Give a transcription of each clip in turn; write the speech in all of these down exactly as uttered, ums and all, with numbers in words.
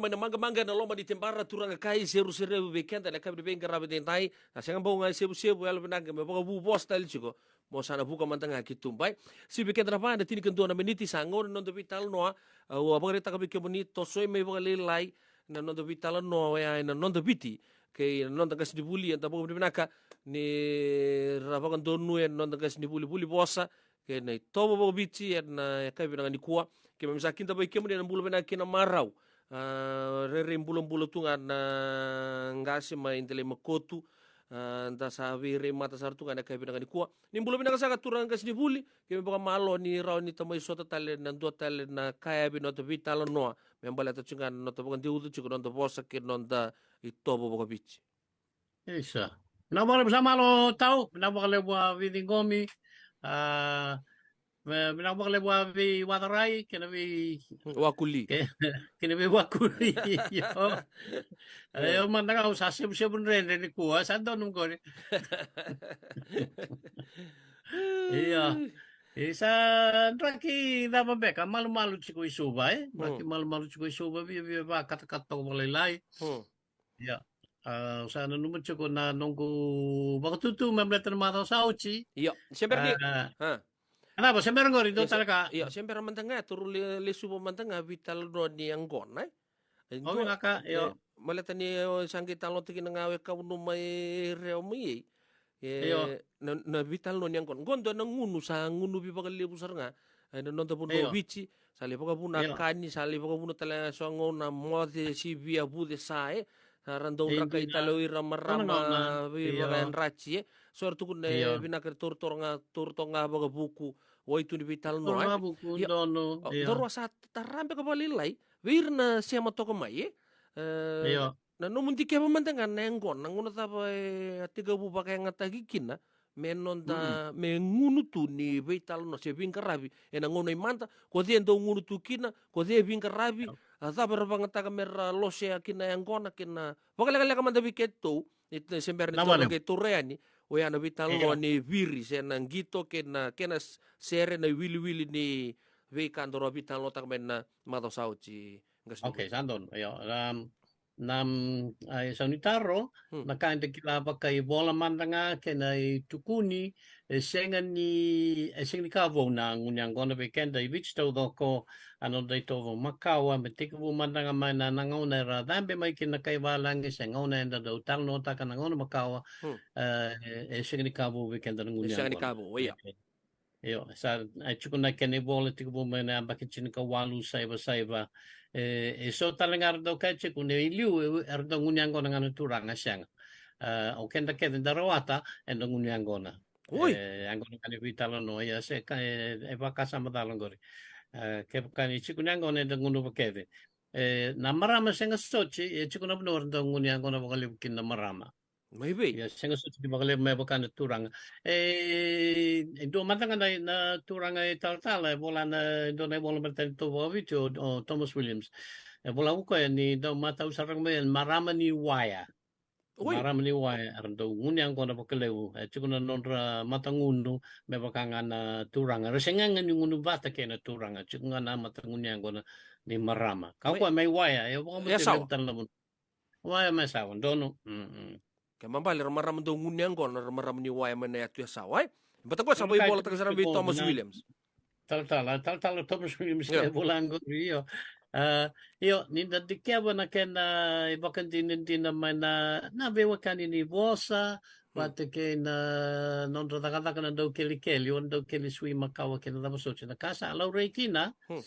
mai na maqamaqa ena loma ni tebara, turaga kai, seru serevu vei keda ena yakavi ni veiqaravi edaidai. Na sega bau ga e sevusevu, yalo vinaka me vakavu vosa tale tiko. Mo sa na vuka mada ga ki tuba, e. Sivi keda na va ena tinikadua na miniti, sa gauna na noda veitalanoa. Au a vakaraitaka vei kemuni, tosoi mai vakalailai na noda veitalanoa oya ena Noda Viti kei na noda qasenivuli, eda vakavinavinaka ni ra vakadonuya na noda qasenivuli, vuli vosa kei na itovo vakaviti ena yakavi vinaka nikua. Keimami sa kidavaki kemuni ena bula vinaka kei na marau. A, rairai bulabula tu ga na qase mai Delai Makotu. A, da sa veirai mata sara tu ga ena yakavi vinaka nikua. Ni bula vinaka saka turaga qasenivuli, keimami vakamalo ni rawa ni tamai sota tale na dua tale na ka yavi noda veitalanoa me baleta tiko ga na noda vakadeuca tiko noda vosa kei noda itovo vakaviti. Isa. Vinaka vakalevu, sa malo Tau, vinaka vakalevu a veiciqomi. A, me, vinaka vakalevu a veiwacarai kei na vei, wakuli. Ke, kei na veiwakuli. Io. E, io, mada ga au sa sevusevu dredre nikua, sa donu qori. Io. E, sa draki cava beka, malumalu tiko i Suva, e? Draki malumalu tiko i Suva, viavia vakatakata toka vakalailai. Ia, a, au sa nanuma tiko na noqu vakatutu me baleta na macawa sa oti. Io, se bera ni, a, a, cava, se bera qori, dua tale ka. Io, se bera mada ga, toro le, lesuva mada ga veitalanoa ni yaqona, e? E, o, dua, vinaka, io. E, baleta ni, o, sa qai talanoataki na ga, o, e kavu no mai reo mai, e. E, io. Na, na veitalanoa ni yaqona. Qo dua na gunu sa gunuvi vakalevu sara ga. E, na noda vanua, io, o Viti, sa lai vakavuna, io, kani, sa lai vakavuna tale so gauna moce, sivia, vuce sa, e. Sa ra dau, io, drakai, dina, tale o ira marama, gauna, io, veivakayadrati, e. So era tukuna, e, io, vinaka era taura, taura ga, taura toka ga vakavuku, wai tu ni veitalanoa, taura, e, vakavuku, io, donu, o, io, daru a sa tara beka vakalailai vei ira na sema toka mai, e. E, io. Na nomu dikeva mada ga na yaqona, na gauna cava e a tekivu vakayagataki kina me noda, mm-mm, me gunu tu ni veitalanoa se veiqaravi ena gauna i mada, ko cei e dau gunu tu kina, ko cei e veiqaravi, io, a cava era vakayagataka me ra losea kina yaqona, kei na vakalekaleka mada vei keitou, ni, ni se bera ni, na, tou na qai taura yani, oya na veitalanoa, io, ni viri, se na qito, kei na, kei na s-, sere, na iwiliwili ni veika daru a veitalanoataka mai na macawa sa oti, qasenivuli. Okay, sa donu, io. Um, na, mm, a, e sa ni taro, hmm, na ka eda kila vakaivola mada ga kei na itukuni, e sega ni, e sega ni ka vou na gunu yaqona vei keda i Viti taucoko, a noda itovo makawa, me tekivu mada ga mai na, na gauna era cabe mai kina na kai valagi, se gauna eda dau talanoataka na gauna makawa, hmm, e, e sega ni ka vou vei keda na gunu yaqona. E sega ni ka vou, io. E, io, sa, e tiko na kena ivola, tekivu mai na yabaki tinikawalu saiva saiva. E, e so tale ga era dau kaya tiko ni i liu, e, era dau gunu yaqona ga na turaga, sega. A, o keda kece da rawata, eda gunu yaqona. Oi. E, yaqona ga ni veitalanoa, ia se ka, e, e vakasama cala qori. E, kevaka ni tiko ni yaqona, eda gunuva kece. E, na marama sega soti, e tiko na vanua era dau gunu yaqona vakalevu kina na marama. Mai vei? Ia, sega soti ni vakalevu me vaka na turaga. E, e dua mada ga na, na turaga e talatala, e vola na, e dua na ivola Peritania, tou vakaviti, o, o Thomas Williams. E vola o koya ni dau matau sara ga mai, e marama ni waya. Oi. Marama ni waya, era dau gunu yaqona vakalevu. E tiko na nodra matagunu, me vaka ga na turaga. Era sega ga ni gunu vata kei na turaga. Tiko ga na matagunu yaqona ni marama. Ka, oi, koya mai waya, e vakamatei, e sawa, tale na vanua. Waya mai sawa, donu. Mm, mm. Ke mabali, ra marama dau gunu yaqona, ra marama ni waya mai na yatu ya sawa, e? Bata koya sa vakaivolataka sara vei Thomas Williams. Talatala, talatala Thomas Williams, io, e vola qori, io. A, io, ni da dikeva na kena ivakadinadina mai na, na veiwekani ni vosa, mm, vata kei na nodra cakacaka na daukelikeli, o na daukeli sui makawa kei na cava soti, na ka sa laurai kina, mm,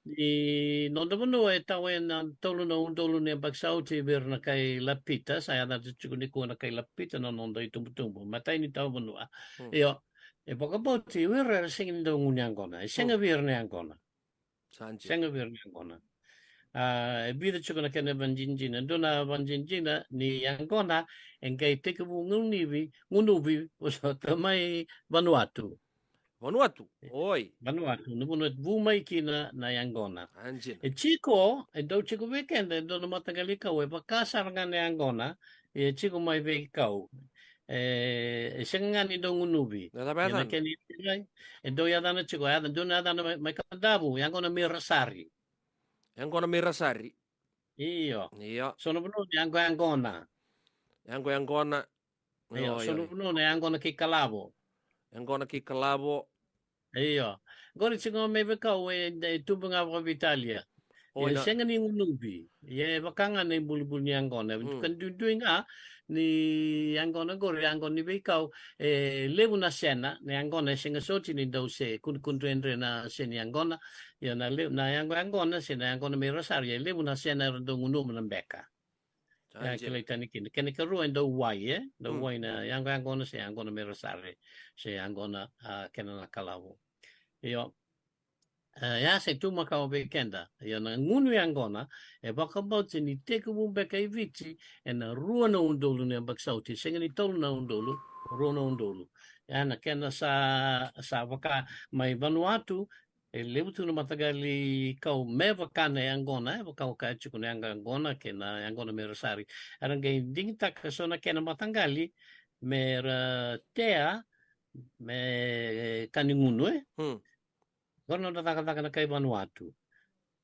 ni noda vanua e tawa ena tolu na udolu ni yabaki sa oti vei ira na kai Lapita, sa yaca tiko nikua na kai Lapita na noda itubutubu, matai ni tawa vanua. Hmm. Io, e vakabauti o ira era sega ni dau gunu yaqona, e sega, hmm, vei ira na yaqona. Sa dina. Sega vei ira na yaqona. A, e vica tiko na kena ivakadinadina, dua na ivakadinadina ni yaqona e qai tekivu gunuvi, gunuvi vosota mai Vanuatu. Vanuatu. E, oi. Vanuatu, na vanua e vu mai kina na yaqona. A, dina. E tiko, e dau tiko vei keda e dua na mataqali kau, e vaka sara ga na yaqona, e tiko mai veikau. E, e sega ga ni dau gunuvi. Na cava e yacana? Kena, e dau yacana tiko, e yaca, dua na yacana mai, mai Kadavu, yaqona mai Rasari. Yaqona mai Rasari. Io. Io. So na vanua ni yaqo, yaqona. Yaqo, yaqona. Io, io, so na vanua na yaqona kei Kalavo. Yaqona kei Kalavo. Io. Qori tiko ga mai veikau e, e tubu ga vakaveitalia. Oi, e na sega ni gunuvi. Ia e vaka ga na ibulibuli ni yaqona. Mm. Ka duidui ga ni yaqona qori, yaqona ni veikau. E levu na sena, na yaqona e sega soti ni dau se, kudrukudru e dre na se ni yaqona. Ia na levu, na yaqo, yaqona, se na yaqona mai Rasari, e levu na sena era dau gunuva na beka. Ia, kilai tani kina. Kena ikarua e dau wai, e? Dau wai na yaqo, yaqona, se yaqona mai Rasari, se yaqona, a, kena na Kalavo. Io. E, ia se tu makawa vei keda. Ia na gunu yaqona, e vakabauta ni tekivu beka i Viti, ena rua na udolu na yabaki sa oti, sega ni tolu na udolu, rua na udolu. Ia na kena sa, sa vaka mai Vanuatu, e levu tu na mataqali kau me vaka na yaqona, e vaka o kaya tiko na yaqo, yaqona, kei na yaqona mai Rasari. Era qai digitaka so na kena mataqali, me ra tea, me ka ni gunu, e? Hmm. Qori na nodra cakacaka na kai Vanuatu.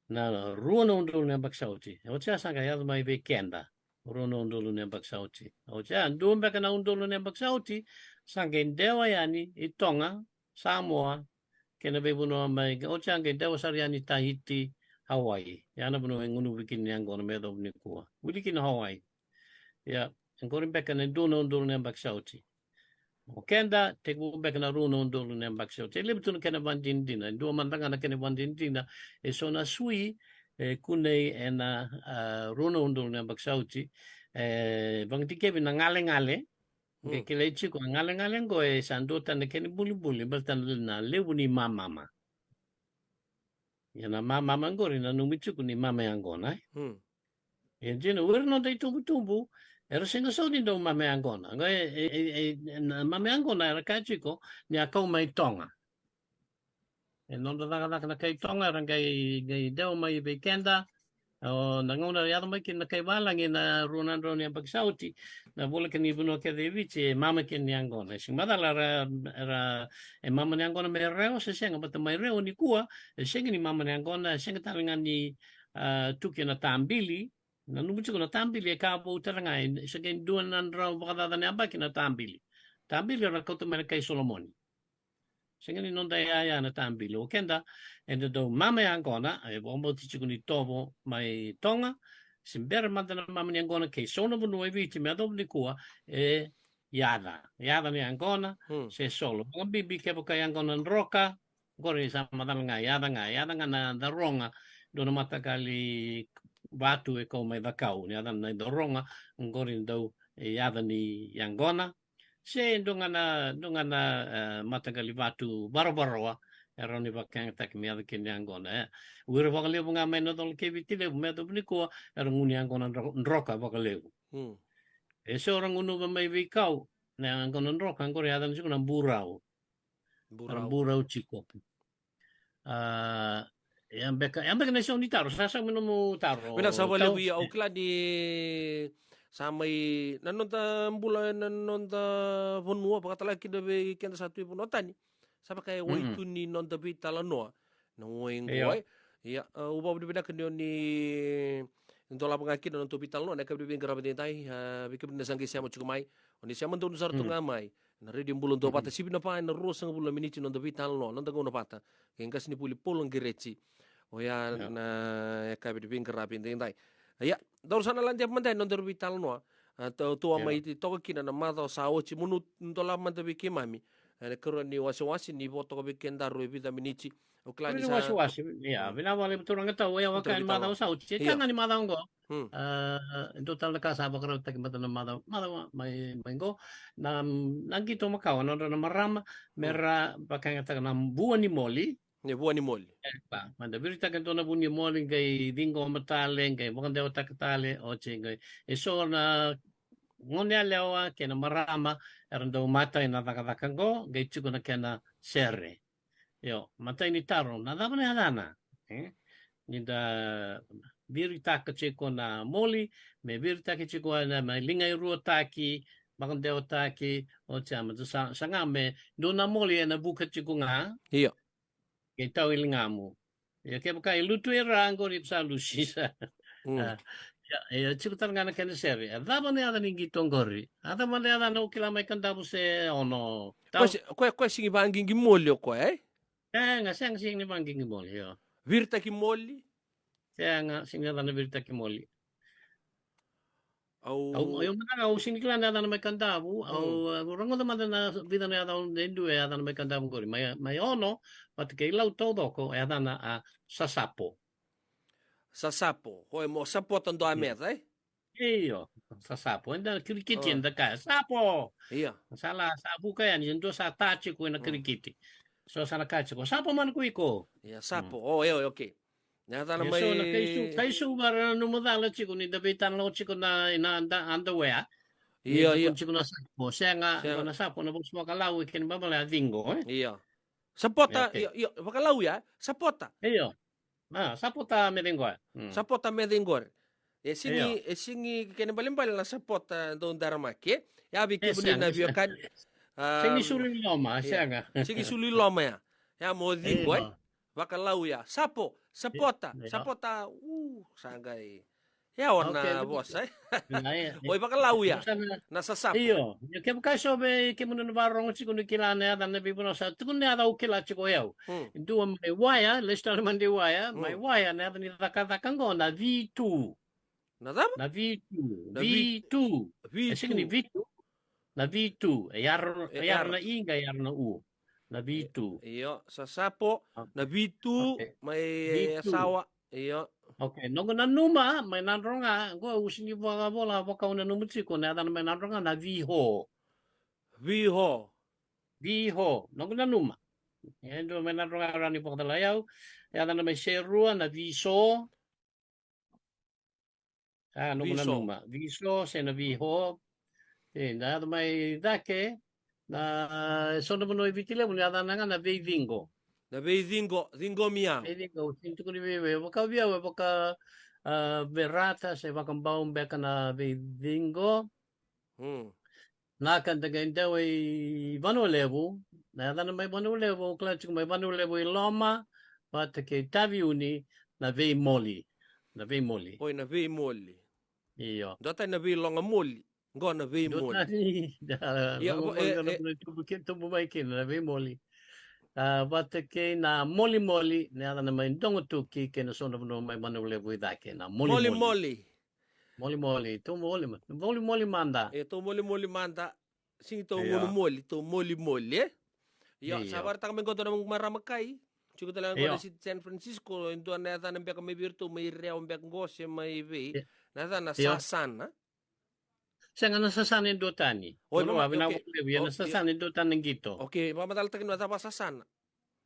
Na rua na udolu na yabaki sa oti. E oti ya sa qai yaco mai vei keda. Rua na udolu na yabaki sa oti. Oti ya, dua beka na udolu na yabaki sa oti, sa qai dewa yani i Toga, Samoa, kei na veivanua mai, oti ya qai dewa sara yani Tahiti, Hawaii. Ya na vanua e gunuvi kina ni yaqona me yacova nikua. Wili kina Hawaii. Ia, qori beka na dua na udolu na yabaki sa oti. O keda, tekivu beka na rua na udolu na yabaki sa oti. E levu tu na kena vadinadina, e dua mada ga na kena vadinadina, e so na sui, e kunei ena, a, rua na udolu na yabaki sa oti, e vakadikevi na galegale, qai kilai tiko, a galegale qo e sa dua tani na kena bulibuli, baleta na levu ni mamama. Ia na mamama qori, nanumi tiko ni mama yaqona, e? Hmm. Ia dina, o ira noda itubutubu, era sega soti ni dau mama yaqona. Qo e, e, e, e, na mama yaqona era kaya tiko ni a kau mai Toga. E nodra cakacaka na kai Toga, era qai, qai dewa mai vei keda. O na gauna era yaco mai kina na kai valagi na rua na drau ni yabaki sa oti, na vula kei na vanua kece e Viti, e mama kina ni yaqona. E sega ni macala era, era, e mama ni yaqona mai Rewa, se sega, baleta mai Rewa nikua, e sega ni mama ni yaqona, e sega tale ga ni, a, tu kina na tabili. Nanumi tiko na tabili e ka vou tale ga, e sega ni dua na drau vakacaca na yabaki na tabili. Tabili era kauta mai na kai Solomoni. Sega ni noda yaya na tabili. O keda, eda dau mama yaqona, e vakabauta tiko ni tovo mai Toga, se bera mada na mama ni yaqona kei so na vanua e Viti me yacova nikua, e yaca. Yaca ni yaqona, hmm, se solo. Vakabibi kevaka yaqona droka, qori sa macala ga, yaca ga, yaca ga na daroga, dua na mataqali vatu e kau mai Cakau, ni yaca na daroga, qori dau, e yaca ni yaqona, se dua ga na, dua ga na, e, mataqali vatu varovaroa, e rawa ni vakayagataki me yaco kina ni yaqona, e. O ira vakalevu ga mai na colo kei Viti Levu, me yacova nikua, era gunu yaqona dro-, droka vakalevu. Hmm. E so era gunuva mai veikau, na yaqona droka, qori yacana tiko na burau. Burau. Era burau tiko. A, ia beka, ia beka na isau ni taro, sa sau mai nomu taro. Vinaka saka vakalevu. Ia, au kila ni sa mai, na noda bula, na noda vanua, vakatalega kina vei keda sa tu i vanua tani. Sa vaka e wai tu ni noda veitalanoa. Na wai qo, e. Ia, a, au vakavinavinaka ni o ni dolava ga kina na noda veitalanoa, na yakavi ni veiqaravi edaidai, a, vei kemuni na sa qai sema tiko mai. O ni sema donu sara tu ga mai. Na Radio Bula Duavata, sivi na va ena ruasagavulu na miniti noda veitalanoa, noda gauna vata kei qasenivuli Paul Qereti. Oya na yakavi ni veiqaravi edaidai. Ia, daru sa na lade mada yani nodaru veitalanoa. A, tou, tou a mai toka kina na macawa sa oti, mo ni dolava mada vei keimami. E, na ikarua ni wasewase, ni vo toka vei kedaru e vica miniti. Au kila ni sa wasewase, ia, vinaka vakalevu turaga tau, ia, vaka ni macawa sa oti. E ka ga ni macawa qo. Hmm. A, dua tale na ka sa vakarautaki mada na macawa, macawa mai, mai qo. Na, na qito makawa, nodra na marama, me ra vakayagataka na vua ni moli. Na vua ni moli. E, va, mada viritaka e dua na vua ni moli, qai ciqoma tale, qai vakadewataka tale, oti qai. E so na gone yalewa kei na marama, era dau matai na cakacaka qo, qai tiko na kena sere. Io, matai ni taro, na cava na yacana? E? Ni da viritaka tiko na moli, me viritaki tiko ena, me liga e ruataki, vakadewataki, oti a, ma sa, sa ga me dua na moli ena vuka tiko ga. Io. Kei tau i ligamu. Ia kevaka e lutu e ra, qori sa lusi sa. Mm. Ah, ia, e tiko tale ga na kena sere. E cava na yaca ni qito oqori? A cava na yaca na, au kila, mai Kadavu se Ono? Koya se, koya, koya sigi vaqiqi moli o koya, e? Sega, sega, sega ni vaqiqi moli, io. Viritaki moli? Sega, sega ni yaca na viritaki moli. Au, au, au mada ga, au sega ni kila na yaca na mai Kadavu, au, mm, au rogoca mada na vica na yaca, au dui yaca na mai Kadavu qori. Mai, mai Ono, vata kei Lau taucoko, e yaca na, a, Sasapo. Sasapo, o koya mo sapota dua, mm, meca, e? Io, Sasapo. Eda kirikiti, oh, eda kaya, Sapo! Io. Sa la, sa vuka yani, e dua sa ta tiko ena, mm, kirikiti. So sa na kaya tiko, Sapo mani ko iko. Io, Sapo. Mm. Oh, io, okay. Na yaca na, io, mai so na kaisu, kaisu vara na nomu cala tiko ni da veitalanoa tiko na, na da, underwear. Io, io. Tiko na Sapo, sega, sega. Io, na Sapo, na vosa vakaLau e kena ibalebale a ciqo, e? Io. Sapota, okay, io, io, vakaLau ya, sapota. Io. A, sapota me ciqo ya. Mm. Sapota me ciqo ya. E sigi, io, e sigi kena ibalebale na sapota dau daramaki, e? Ya vei kemuni na veiwekani. Sega ni sulu i loma, io, sega. Sega ni sulu i loma ya. Ya mo ciqo, e? Io. VakaLau ya. Sapo, sapota, io, sapota. U, sa qai. Ya o na, okay, vosa, e? Io, io. Oi, vakaLau ya. Vosa na, na Sasapo. Io, io, kevaka so vei kemuni na vakarorogo tiko ni kila na yaca na veivanua sa tukuni na yaca au kila tiko o yau. Mm. Dua mai Waya, lesu tale mada i Waya, mm, mai Waya, na yaca ni cakacaka qo na V two. Na cava? Na V two. Na V two. V two. V two. E sega ni V two. Na V two. E yaro, e yaro na i, qai yaro na u. Na V two. Io, Sasapo, ah, na V two, okay, mai, V two. Yasawa. Io. Okay, noqu nanuma mai Nadroga, qo au sega ni vakavola, vakau nanuma tiko na yaca na mai Nadroga na Viho. Viho. Viho, noqu nanuma. E dua mai Nadroga rawa ni vakacalai au, yaca na mai Serua na Viso. A, noqu nanuma. Viso se na Viho. E, na yaca mai cake, na, e so na vanua i Viti Levu, na yacana ga na Veiciqo. Na Veiciqo, ciqomi au. Veiciqo, sega ni tukuni vei, vei, vaka vei au, e vaka, a, Verata, se Vakabau beka na Veiciqo. Mm. Na ka da qai dau i Vanua Levu, na yacana mai Vanua Levu, au kila tiko mai Vanua Levu i loma, vata kei Taveuni, na Veimoli. Na Veimoli. Oi, na Veimoli. Io. Dua tani na Veilogamoli. Qo na Veimoli. Dua tani, da, io, Logamoli, e, na e, tubu ki, tubu mai kina, na Veimoli. A, vata kei na Molimoli, na yacana mai Dogotuki, kei na so na vanua mai Vanua Levu i cake, na Molimoli. Molimoli. Molimoli, tou moli ma-, molimoli mada. E, tou molimoli mada. Sega ni tou, io, gunu moli, tou molimoli, e? Io, io, sa vakaraitaka mai qo dua na noqu marama kai. Tiko tale ga qo, io, na City San Francisco, e dua na yacana beka mai vei iratou mai Rewa beka qo se mai vei. Io. Na yacana, io, Sasana. Sega, na Sasana e dua tani. Oi, vama, vina, okay, levu, ia, o, na Sasana e dua tani na qito. Okay, vakamacalataki na cava Sasana.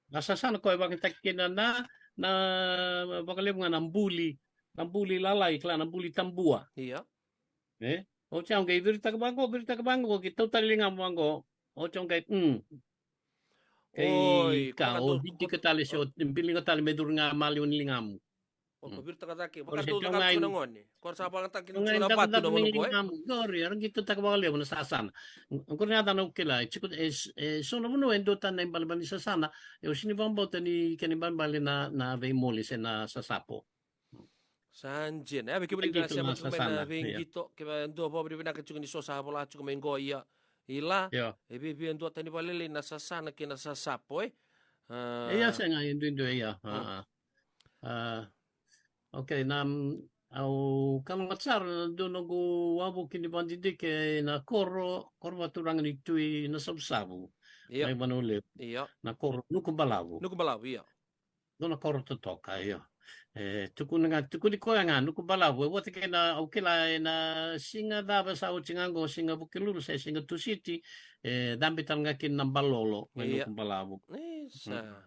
Na Sasana koya e vakayagataki kina na, na, na vakalevu ga na buli, na buli lalai, kila, na buli tabua. Ia. E? Oti au qai viritaka vaqo, viritaka vaqo, qai tautali ligamu vaqo. Oti au qai, mm. Oi, ka, ka o didika tale se o biliga tale me curu ga maliwa ni ligamu. O, mm, ko viritaka cake, o se vakatau na, na gone. Ko sa vakataki na, na vatu na vanua qo, e? Qori, era qitotaka vakalevu na Sasana. Qori na yacana au kila, e tiko, e, e so na vanua e dua tani na ibalebale ni Sasana, e, au sega ni vakabauta ni kena ibalebale na, na Veimoli se na Sasapo. Sa dina. Ia, vei kemuni na sema tiko mai na Sasana, ia. Veiqito, kevaka dua vakavinavinaka tiko ni so sa vola tiko mai qo, ia, i la, ia, e viavia dua tani vakalailai na Sasana kei na Sasapo, e? A. Ia, sega, e duidui, ia. Mm. A, a. A, okay, na, mm, au kalougata sara na dua noqu wavoki ni vakadidike na koro, koro vakaturaga ni Tui Nasavusavu. Ia. Mai Vanua Levu. Ia. Na koro Nukubalavu. Nukubalavu, ia. Dua na koro totoka, io. E, tukuna ga, tukuni koya ga, Nukubalavu, e vata kei na, au kila, ena siga cava sa oti ga qo, siga Vukelulu se siga Tusiti, e cabe tale ga kina na balolo mai, ia, Nukubalavu. Isa. Mm.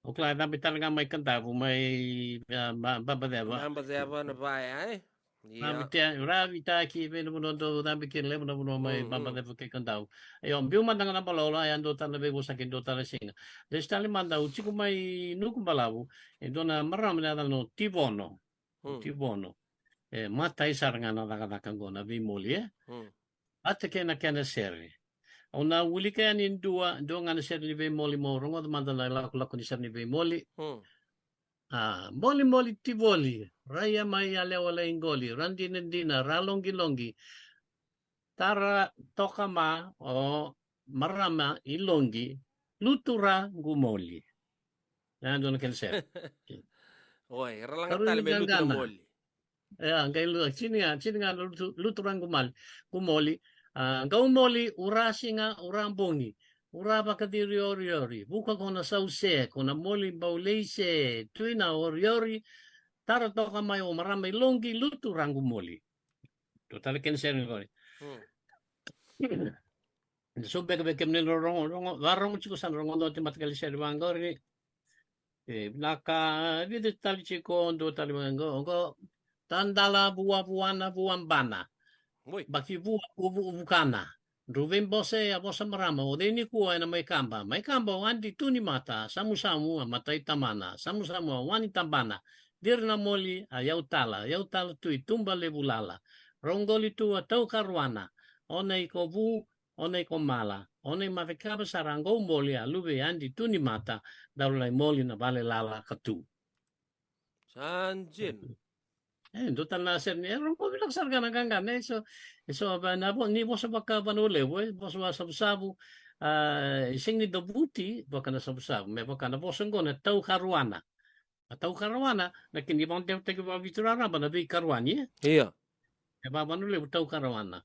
Au kila e cabe tale ga mai Kadavu, mai, a, Ba-, Babaceva. Babaceva na vaya, e? Ia. Ravi te-, ravitaki vei na vanua dau cabe kina, levu na vanua mai, mm, mm, Babaceva kei Kadavu. Io, biu mada ga na balolo, a, e dua tale na veivosaki, dua tale na siga. Lesu tale mada, au tiko mai Nukubalavu, e dua na marama na yacana o Tivono. Mm. Tivono. E matai sara ga na cakacaka qo na veimoli, e? Mm. Vata kei na kena sere. Au na wilika yani e dua, dua ga na sere ni veimoli, mo rogoca mada na ilakolako ni sere ni veimoli. Mm. A, molimoli tivoli, raia mai yalewa lai qoli, radinadina, raloqiloqi, tara toka ma o marama i loqi, lutu ra qu moli. Na dua na kena sere. Oi, era laga tale me lutu na moli. E, a, qai lu-, tini ga, tini ga na lutu, lutu ra qu mali, qu moli. A, qau moli, ura siga, ura bogi, ura vakaciri oriori, vuka ko na sause, ko na moli bau lei se, tui na oriori, tara toka mai o marama i loqi, lutu ra qu moli. Dua tale kena sere qori. Hmm. Eda so beka vei kemuni na rogo, rogo, varogo tiko sa na rogo dua te matakali sere vaqori. E, vinaka, vica tale tiko, dua tale vaqo, qo. Tadala vua vuana vua bana. Oi. Baki vua uvu uvu kana. Dru veibose a vosa marama, o cei nikua ena mai kaba. Mai kaba o adi tu ni mata, samusamu a matai tamana, samusamu a wani tabana. Diri na moli a yautala, yautala tu i tuba levu lala. Roqoli tu a tau karuana, o na i ko vu, o na i ko mala, o na i mafe kava sara a qau moli a luve i adi tu ni mata, daru lai moli na vale lala ka tu. Sa dina. E, dua tale na sere ni, e, rogo vinaka sara ga na qaqana, e so, e so va na vo-, ni vosa vaka Vanua Levu, e, vosa vaka Savusavu, a, e sega ni cavuti vaka na Savusavu, me vaka na vosa qo na tau karuana. A tau karuana, na kena ivakadevutaki vakaViti raraba na veikaruani, e? Io. E vaka Vanua Levu tau karuana.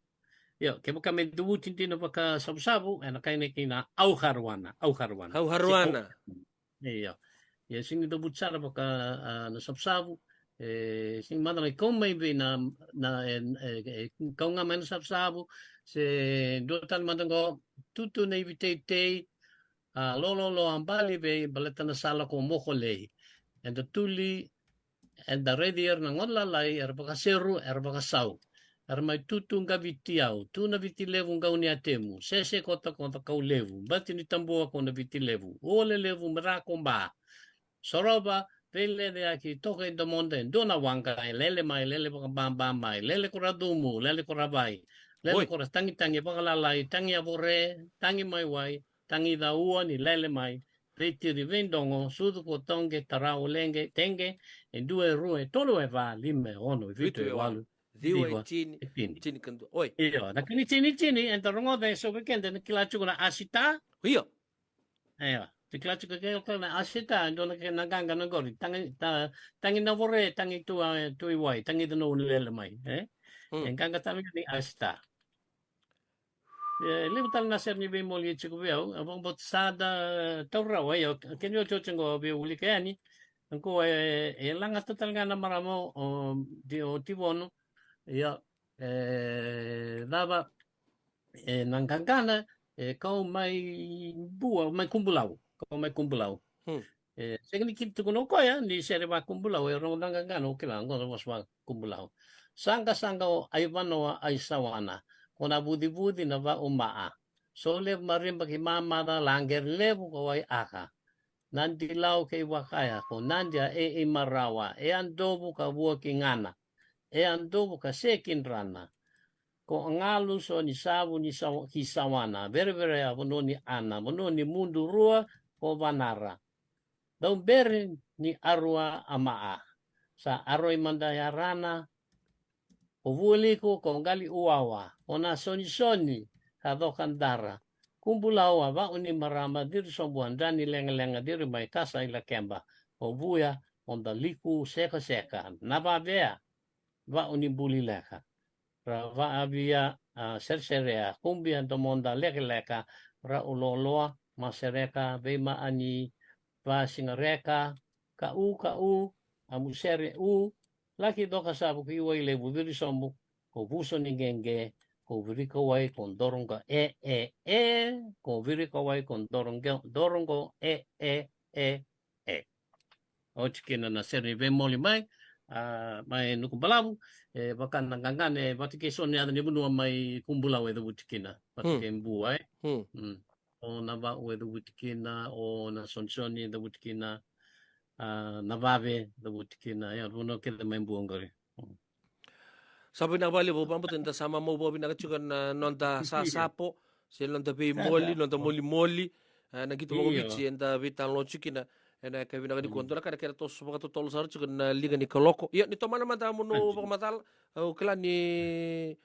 Io, kevaka me cavuti dina vaka Savusavu, ena kainaki kina au karuana, au karuana. Au karuana. Se au. Io. Ia, sega ni cavuti sara vaka, a, na Savusavu, e, sega mada na kau mai vei na, na, e, e, e, kau ga mai na Savusavu, se dua tale mada qo, tutu na ivi teitei, a, lololo a bali vei, baleta na sala ko Mokolei. Eda tuli, eda raici ira na gone lalai, era vakaseru, era vakasau. Era mai tutu qaviti au, tu na Viti Levu qau ni atemu, sese kotakota kau levu, bati ni tabua ko na Viti Levu, ua lelevu me ra ko ba. Sorova, veileceyaki, toka i domoda e dua na waqa, e lele mai, lele vakababa mai, lele ko Racumu, lele ko Ravai, lele Oi. ko Ratagitagi vakalalai, tagi a vore, tagi mai wai, tagi caua ni lele mai, veitiri veidogo, sucu ko toqe, tara o leqe, teqe, e dua e rua e tolu e va, lima e ono e vitu e walu, ciwa e tini, e tini. Tini ka dua. Oi. Io, na kena itinitini, eda rogoca e so vei keda na kila tiko na asita. Io. Io, ti kila tiko ke na asita, dua na kena qaqana qori, tagi, ta-, tagi na vore, tagi tu, a, tu i wai, tagi tu na ua ni lele mai, e? Hmm. E qaqa tale ga ni asita. E, levu tale na sere ni veimoli e tiko vei au, a vakabauta sa da taura rawa, io, kena iotioti qo vei au wilika yani, qo e, e lagata tale ga na marama o, o, di, o Tivono, io, e, cava, e, na qaqana, e, kau mai Bua, mai Kubulau, kau mai Kubulau. Hmm. E, sega ni kila tukuna o koya, ni sere vakakubulau, e rogo na qaqana, o kila, qo na vosa vakakubulau. Saqasaqa o Aivanoa Aisawana, ko na vucivuci na va'u ma'a. So levu mariba ki mamaca, laqere levu ko wai aka. Nadi lau kei wakaya, ko nadi a e i marawa, e a dovu ka vua ki gana. E a dovu ka se ki drana. Ko galu so ni savu ni sawa-, ki sawana, verevere a vanua ni ana, vanua ni mudu rua, ko vanara. Dau bere ni arua a ma'a. Sa aroi mada yarana, ko vualiku, ko qali uawa, ko na sonisoni, ka coka dara. Kubulau a va'u ni marama, ciri sobu a drani legalega, ciri mai kasa i lakeba, ko vuya, ko daliku sekaseka, na vavea, va'u ni buli leka. Ra va'avia, a, sereserea, kubia domoda lekaleka, ra uloloa, masereka, veima'ani, vasigareka, ka'u, ka'u, a musere u, laki coka savu ki wai levu viri sobu, ko vuso ni gege, ko virika wai, ko doroga e, e, e, ko virika wai, ko doroga, doroga e, e, e, e. Oti kina na sere ni veimoli mai, a, mai Nukubalavu, e, vaka na qaqana, e, vata kei so ni yaca ni vanua mai Kubulau e cavuti kina, vata kei Bua, e. Hmm. O na va'u e cavuti kina, o na sonisoni e cavuti kina, a, na vave e cavuti kina, ia, vanua kece mai Bua qori. Hmm. Sa vinaka vakalevu, vabauta eda sa mamau vakavinaka tiko na noda sasapo, se noda veimoli, noda molimoli, a, na qito vakaviti eda veitalanoa tiko kina, Ena yakavi vinaka nikua, dua na ka na kena toso vakatotolo sara tiko na liga ni kaloko. Io, ni tomana mada mo ni vakamacala. Au kila ni,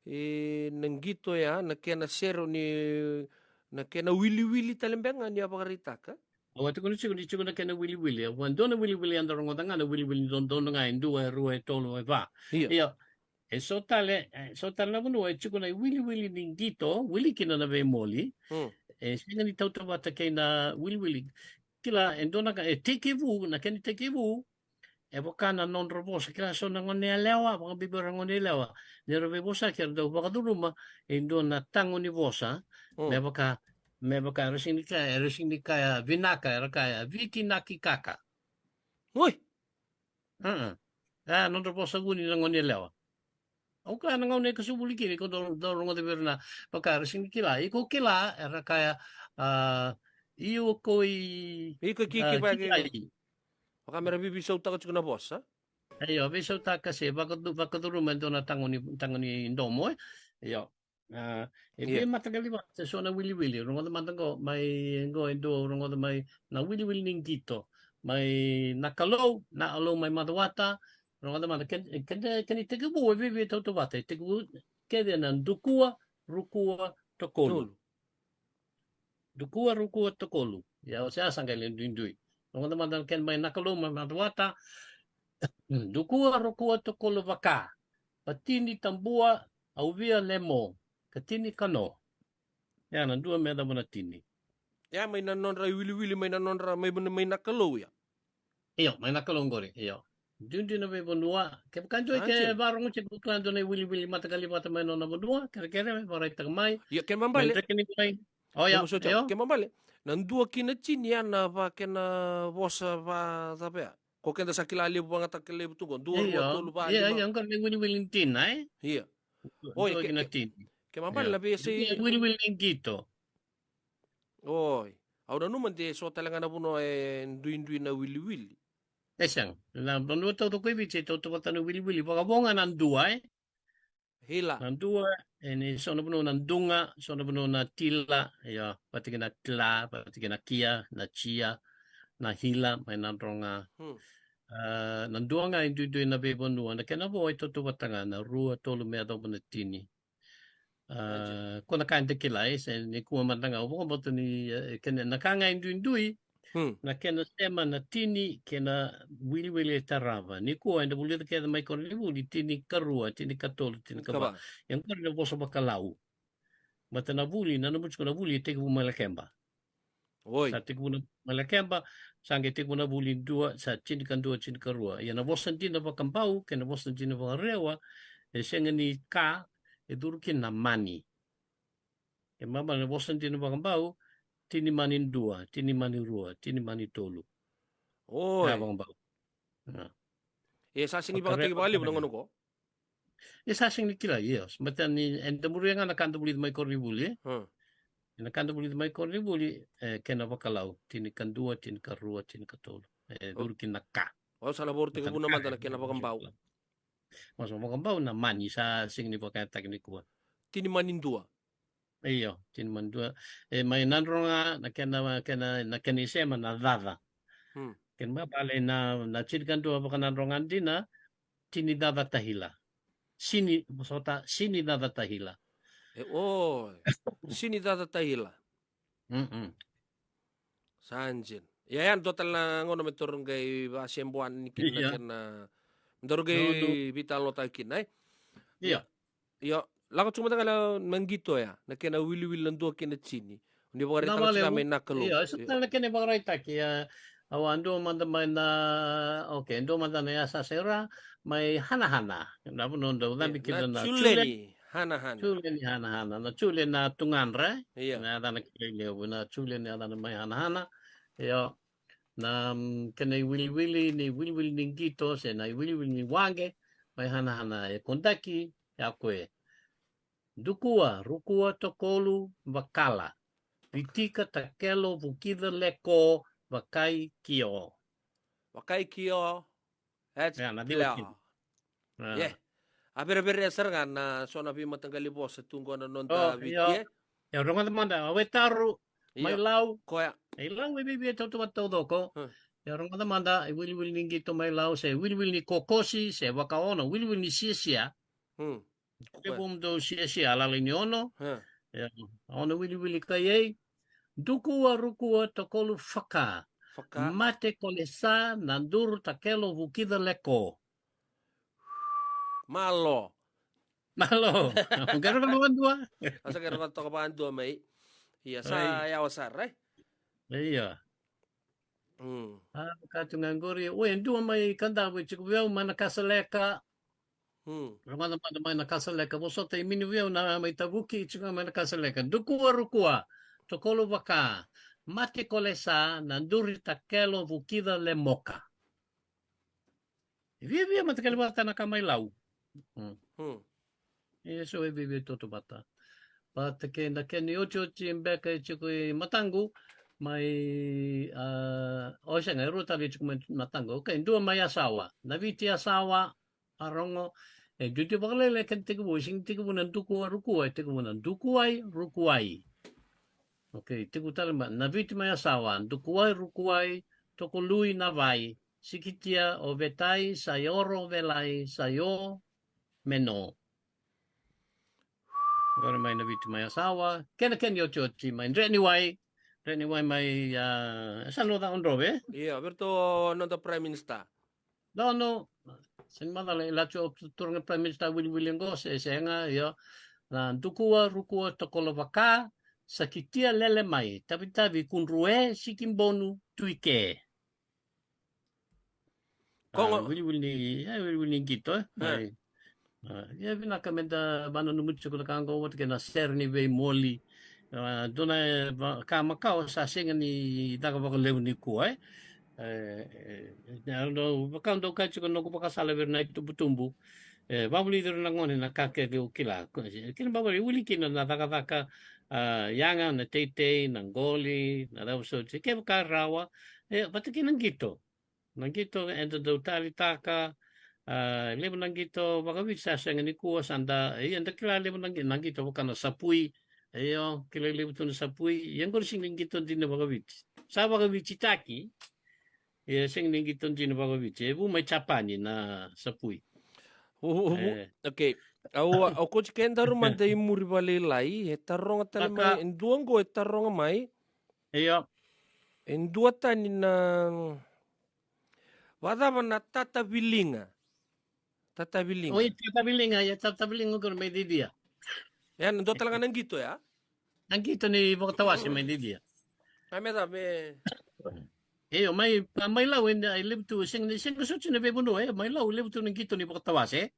e, na qito ya, na kena sere ni, na kena wiliwili tale beka ga ni a vakaraitaka. Au a tukuna tiko ni tiko na kena wiliwili. Au a dua na wiliwili eda rogoca ga na wiliwili dodonu ga e dua, e rua, e tolu, e va. Io. Io. E so tale, e so tale na vanua e tiko na iwiliwili ni qito, wili kina na veimoli. Hmm. E sega ni tautauvata kei na wiliwili. Kila, e dua na ka, e tekivu, na kena tekivu, e vaka na nodra vosa, kila so na gone yalewa, vakabibi ira gone yalewa. Ni ra veivosaki era dau vakacuruma e dua na tago ni vosa, hmm, me vaka, me vaka, era sega ni kaya, era sega ni kaya vinaka, era kaya vitinaki kaka. Oi! A, a, nodra vosa vuni na gone yalewa. Au kaya na gauna e kasuvuli kina, iko dau, dau rogoca vei ira na vaka era sega ni kila. Iko kila, era kaya, a, io ko i, iko ki, a, ki, vaka, ki, ki. Vaka me ra veisautaka tiko na vosa. Io, veisautaka se vakadu-, vakacuruma e dua na tago ni, tago ni domo, e. Io. A, e via, io, mataqali vata, so na wiliwili, rogoca mada qo, mai qo e dua, rogoca mai na wiliwili ni qito, mai na Kalou, na Alou mai Macuata, rogoca mada, kena, kena, kena itekivu, e viavia tautauvata, e tekivu kece na dukua, rukua, tokolu. Tolu. Dukua, rukua, tokolu. Ia, o se a sa qai le duidui. Rogoca mada na kena mai na Kalou mai Macuata. Dukua, rukua, tokolu, vaka. Patini, tabua, auvia, lemo. Katini, kano. Ia na dua me yacova na tini. Ia mai na nodra iwiliwili, mai na nodra, mai, mai, mai na Kalou, ia. Io, mai na Kalou qori, io. Duidui na veivanua. Kevaka dua e ke varogo tiko, kila dua na iwiliwili mataqali vata mai nona vanua, kerekere, vakaraitaka mai. Io, kena ibalebale. Mai dreke ni mai. O, io, io. Kena ibalebale. Na dua kei na tini, ia na vakena vosa vacava ya. Ko keda sa kila levu, vagataka levu tu qo, dua, rua, tolu, va, lima. Io, io, qori na iwiliwili ni tina, e? Io. Oi, dua kei na tini. Kena ibalebale, io, na veiyasai. Iwiliwili ni qito. Oi. Au nanuma de so tale ga na vanua e duidui na wiliwili. E sega. Na vanua taucoko e Viti e tautauvata na wiliwili. Vakavo ga na dua, e? Hila. Na dua, e ni so na vanua na duga, so na vanua na tila, io, vata kei na tila, vata kei na kia, na tia, na hila, mai Nadroga. Hmm. A, na dua ga e duidui na veivanua, na kena vo e tautauvata ga na rua, tolu me yacova na tini. A, ko na ka eda kila, e, se nikua mada ga, au vakabauta ni, e, kena, na ka ga e duidui, hmm, na kena sema na tini kei na wiliwili e tarava. Nikua eda vulica kece mai koronivuli, tini karua, tini katolu, tini kava. Kava. Ia qori na vosa vakalau. Baleta na vuli, na nomu tiko na vuli e tekivu mai Lakeba. Oi. Sa tekivu na mai Lakeba, sa qai tekivu na vuli dua, sa tinikadua, tinikarua. Ia na vosa dina vakabau kei na vosa dina vakarewa, e sega ni ka, e curu kina na mani. E mama na vosa dina vakabau, tini mani dua, tini mani rua, tini mani tolu. Oi. Na vakabau. A. E sa sega ni vakataki vakalevu na gauna qo. E sa sega ni kila, io. Baleta ni eda muria ga na ka da vulica mai koronivuli, e? Hmm. Na ka da vulica mai koronivuli, e, kena vakalau, tinikadua, tinikarua, tinikatolu. E curu kina na ka. O, sa na voro tekivu na mada na kena vakabau. Vosa vakabau na mani, sa sega ni vakayagataki nikua. Tini mani dua. Io, tini mani dua. E mai Nadroga, na kena, kena, na kena isema na caca. Hmm. Kena ibalebale na, na tinikadua vakanadroga dina, tini caca tahila. Sini, sota, sini caca tahila. E, o, sini caca tahila. Mm-mm. Sa dina. Ia, ia, dua tale na gauna me daru qai vakasebua yani kina na kena, me daru qai veitalanoataka kina, e? Ia. Ia, lako tiko mada ga na qito ya, na kena wiliwili na dua kei na tini. Ni vakaraitaka tiko mai na Kalou. Ia, e sa tale na kena ivakaraitaki, ia, au a dua mada mai na, okay, dua mada na yasayasa era mai Hanahana. Na vanua dau cabe kina na Juleni. Hanahana. Juleni Hanahana. Na Juleni na tugadra, e? Ia. Na yacana kilai levu, na Juleni yacana mai Hanahana. Ia, na, mm, kena iwiliwili, ni wiliwili ni qito, se na iwiliwili ni waqe, mai Hanahana e kodaki, ya ko e. Dukua, rukua, tokolu, vakala. Vitika, takelo, vukica, leko, vakai, kio. Vakai, kio. That's clear. Yeah. A vereverea sara ga na so na veimataqali vosa tu qo na noda Viti, e? Ia, rogoca mada, a Wetaru, mai Lau. Koya. E, i Lau e viavia tautauvata taucoko. Hmm. Ia rogoca mada, e wiliwili ni qito mai Lau, se wiliwili ni kokosi, se vakaono, wiliwili ni siasia. Hmm. Ke vou dou siasia, a lala ni ono. Hmm. Ia, ono wiliwili kai ei. Dukua, rukua, tokolu, faka. Faka. Mate kole sa, na duru takelo, vukica leko. Malo. Malo. Qai rogoca vakadua. Au sa qai rogoca toka vakadua mai. Ia sa yawa sara, e? Ia. Mm. A, ka tu ga qori. Oi, e dua mai Kadavu e tiko vei au mai Nakasaleka. Mm. Rogoca mada mai Nakasaleka. Vosota e mini vei au na mai Tavuki, e tiko mai Nakasaleka. Dukua, rukua, tokolu, vaka. Mate kole sa, na duri takelo, vukica lemoka. E viavia mataqali vata na ka mai Lau. Mm. Hmm. E so e viavia tautauvata. Vata kei na kena iotioti beka e tiko i mataqu, mai, a, o sega, e rua tale e tiko mai mataqu. Okay, dua mai Yasawa. Naviti, Yasawa, a rogo. E duidui vakalailai kena tekivu, e sega ni tekivu na dukua, rukua, e tekivu na dukuwai, rukuwai. Okay, tekivu tale mai Naviti, mai Yasawa, dukuwai, rukuwai, tokolui, navai, sikitia, ovetai, saioro, velai, saio, meno. Qori mai Naviti, mai Yasawa, kena kena iotioti mai Dreniwai, Dreniwai mai, a, e sa noda Odrove. Ia, vei ratou noda Prime Minister. No, no, sega ni macala, e lako tu turaga Prime Minister wiliwili qo, se sega, io. Na dukua, rukua, tokolu, vaka, sakitia, lele mai, tavitavi, kudrue, sikibonu, tuike. Kogo. A, wiliwili ni, e, wiliwili ni qito, e. E. Mai. A, ia vinaka meda vananumi tiko na ka qo, vata kei na sere ni veimoli. A, dua na, e, va-, ka makawa sa sega ni caka vakalevu nikua, e. E, e, e, au dau, vaka au dau kaya tiko noqu vakasala vei ira na itubutubu. E, vakavulici ira na gone na ka kece o kila. Ko-, kena ibalebale e wili kina na cakacaka, a, yaga, na teitei, na qoli, na cava soti. Kevaka rawa, e, vata kei na qito. Na qito eda dau taleitaka, a, levu na qito vakaviti sa sega nikua, sa da, ia da kila levu na qi-, na qito vaka na sapui, io, kila levu tu na sapui, ia qori sega ni qito dina vakaviti. Sa vakavititaki, ia sega ni qito dina vakaviti. E vu mai Japani na sapui. U, u, u, e. Okay. Au, au kauti kedaru mada i muri vakalailai, e taroga tale mai, e dua qo e taroga mai. Io. E dua tani na Vakacava na tataviliga? Tataviliga. Oi, tataviliga, ia tataviliga qori mai Cicia. Ia, na dua tale ga na qito, ia? Na qito ni vakatawase mai Cicia. A, me cava, me... Io, mai, mai Lau e levu tu, sega, sega soti na veivanua, e, mai Lau levu tu na qito ni vakatawase.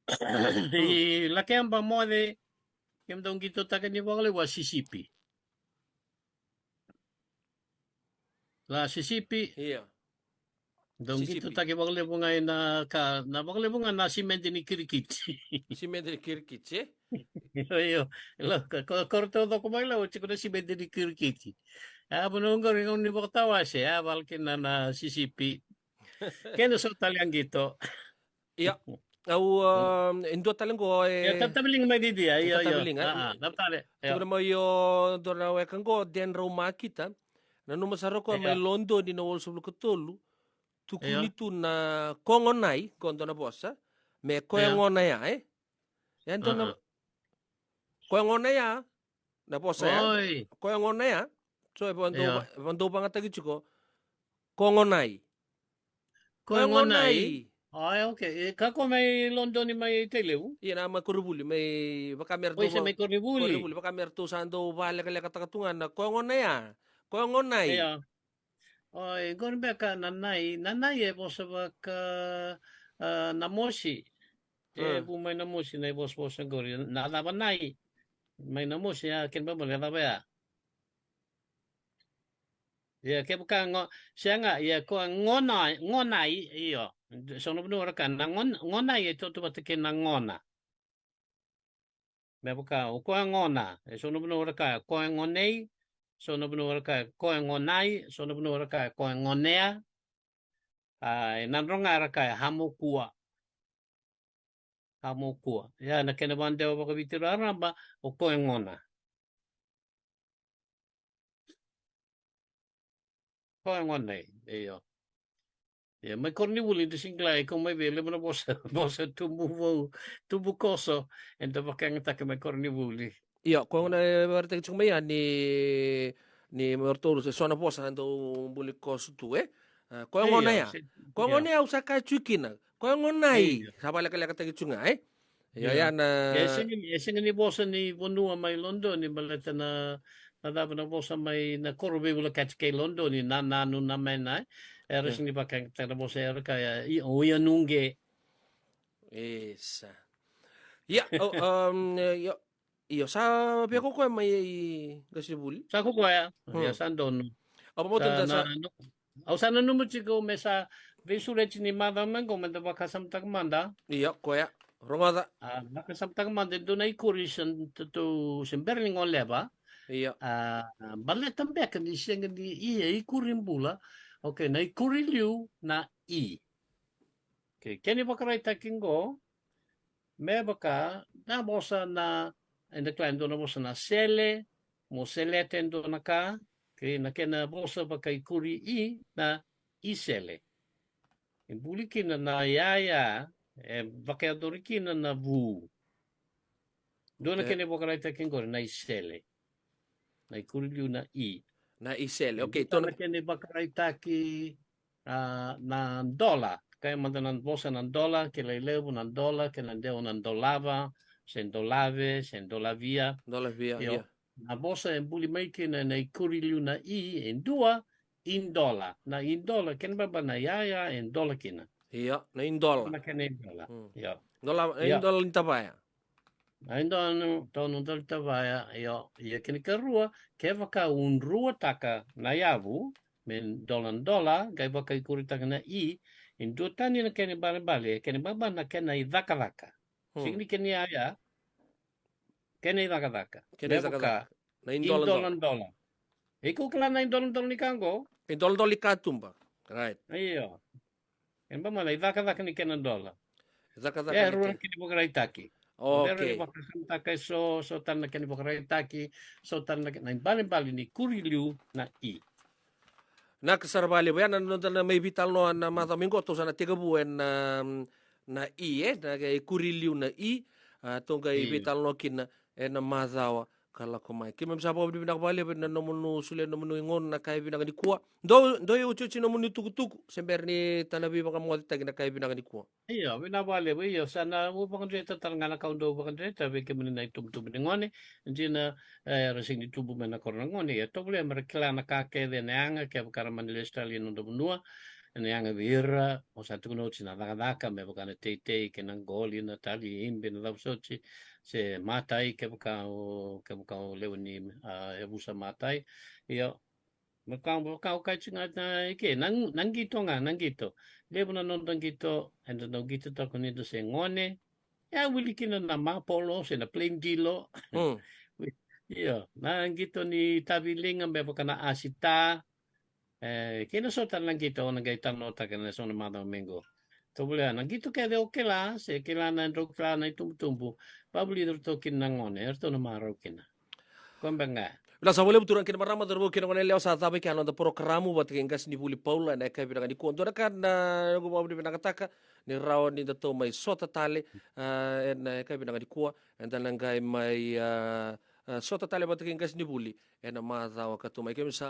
I Lakeba, Moce, kemudou qitotaka ni vakalevu a sisipi. La sisipi. Ia. Dau qitotaki vakalevu ga ena ka, na vakalevu ga na simede ni kirikiti. Simede ni kirikiti, e? Io, io. Io, ka, ko, ko ratou taucoko mai Lau, tiko na simede ni kirikiti. A, vanua qori gauna ni vakatawase, a, vale kina na sisipi. Kena so tale a qito. Ia, au, a, e dua tale qo e... Ia, tataviliga mai Cicia, io, io. Tataviliga. A, a, na tale, io. Tukuna mai o dua na weka qo, Denrau Makita. Nanuma sara o koya mai Lodoni na walusagavulu ka tolu. Tukuni tu na kogonai, ko dua na vosa. Me koya gona ya, e? Ia dua na... Koya gona ya. Na vosa ya. Oi. Koya gona ya. So, e vadou, vadou vagataki tiko. Kogonai. Kogonai. Kogonai. Ai, okay. E, ka ko mai Lodoni mai Tailevu? Ia, na mai koronivuli, mai vaka me ratou... Oi, se mai koronivuli. Koronivuli, vaka me ratou sa dau vakalekalekataka tu ga na kogonai ya. Kogonai. Ia. Oi, qori beka na nai, na nai e vosa vaka, a, Namosi. E vu mai Namosi na ivosavosa qori. Na cava nai? Mai Namosi, a, kena ibalebale na cava ya? Ia, kevaka go, sega, ia, ko gona, gonai, io. So na vanua ra kaya, na gon-, gonai e tautauvata kei na gona. Me vaka, o koya gona, e so na vanua ra kaya, koya gonei, so na vanua ra kaya, koya gonai, so na vanua ra kaya, koya gonea. A, e Nadroga ra kaya, hamokua. Hamokua. Ia, na kena vakadewa vakaviti raraba, o koya gona. Koya gona e, io. Ia, mai koronivuli, da sega ni kila e kau mai vei, levu na vosa, vosa tubu vou, tubu koso, eda vakayagataka mai koronivuli. Io, koya gona e vakaraitaki tiko mai ya ni, ni mai ratou se so na vosa dau buli koso tu, e? A, koya gona ya. Koya gona ya au sa kaya tiko kina. Koya gona i, sa vakalekalekataki tiko ga, e? Ia, ia na e sega ni, e sega ni vosa ni vanua mai Lodoni, baleta na, na cava na vosa mai na koro veivolekati kei Lodoni, na nanu na mena, e? Era sega ni vakayagataka na vosa era kaya, i, o ia nuqe. Isa. Ia, o, um, ia, io, sa via ko koya mai i qasenivuli? Sa ko koya. Ia, sa donu. Au sa, sa, na, sa, no, au sa nanuma tiko me sa veisureti ni macawa mai qo me da vakasamataka mada. Ia, koya. Rogoca. A, vakasamataka mada e dua na ikuri sa tatou se bera ni goleva. Ia. A, baleta beka ni sega ni ia ikuri bula. Okay, na ikuri liu na i. Okay, kena ivakaraitaki qo, me vaka na vosa na, eda kila e dua na vosa na sele, mo seleta e dua na ka, okay, na kena vosa vakaikuri i na isele. E buli kina na yaya, e vakayacori kina na vu. Dua na kena ivakaraitaki qori na isele. Na ikuri liu na i. Na isele, okay, dua na kena ivakaraitaki, a, na dola. Kaya mada na vosa na dola, kilai levu na dola, kena dewa na dolava, se dolave, se dolavia. Dolavia, io. Na vosa e buli mai kina na ikuri liu na i, e dua, idola. Na idola, kena baba na yaya, e dola kina. Io, na idola. Na kena idola. Io. Dola, na idola ni tavaya. Na idola ni, tau na idola ni tavaya, io, ia kena ikarua, kevaka udruataka na yavu, me dola dola, qai vakaikuritaka na i, e duatani na kena ibalebale, kena baba na kena icakacaka. Sega ni kena iyaya, kena icakacaka. Kena icakacaka. Na idola dola. Iko kila na idola dola ni ka qo? Idola dola ni katuba. Right. Io. Kena baba na icakacaka ni kena dola. Icakacaka ni kena. E rua na kena ivakaraitaki. Okay. Vakasamataka e so, so tale na kena ivakaraitaki, so tale na kena ibalebale ni kuri liu na i. Vinaka sara vakalevu, ya na noda na mai veitalanoa na macawa mai qo, tou sa na tekivu ena, na i, e, na ikuri liu na i, a, tou qai veitalanoa kina ena macawa ka lako mai. Keimami sa vakavinavinaka vakalevu ena nomuni solia nomuni gauna na yakavi vinaka nikua. Dou, dou iotioti nomuni tukutuku se bera ni da na veivakamocetaki na yakavi vinaka nikua. Io, vinaka vakalevu, io, sa na, au vakadreta tale ga na ka au dau vakadreta vei kemuni na itubutubu ni gone. Dina, e, era sega ni tubu mai na koro na gone, ia tovolea me ra kila na ka kece ena yaga, kevaka ra mani lesu tale i noda vanua, ena yaga vei ira, au sa tukuna oti na cakacaka, me vaka na teitei, kei na qoli, na tali, ibe, na cava soti, se matai, kevaka o, kevaka o lewe ni, a, yavusa matai. Io, me ka, me ka, au kaya tiko ga na ike, na, na qito ga, na qito. Levu na noda qito, eda dau qito toka ni da se gone. E a wili kina na mapolo, se na plain dilo. Io, na qito ni tavi liga me vaka na asita. E, kei na so tale na qito, au na qai talanoataka ena so na macawa mai qo. Tovolea, na qito kece o kila, se kila na drau kila na itubutubu. Vakavulici iratou kina na gone, eratou na marau kina. Koya beka ga. Vinaka sara vakalevu turaga kei na marama, cauravou kei na goneyalewa, sa cava i kea na noda porokaramu vata kei qasenivuli Paula ena yakavi vinaka nikua. Dua na ka na noqu vakavinavinakataka ni rawa ni datou mai sota tale, a, ena yakavi vinaka nikua, eda na qai mai, a, a, sota tale vata kei qasenivuli ena macawa ka tu mai. Keimami sa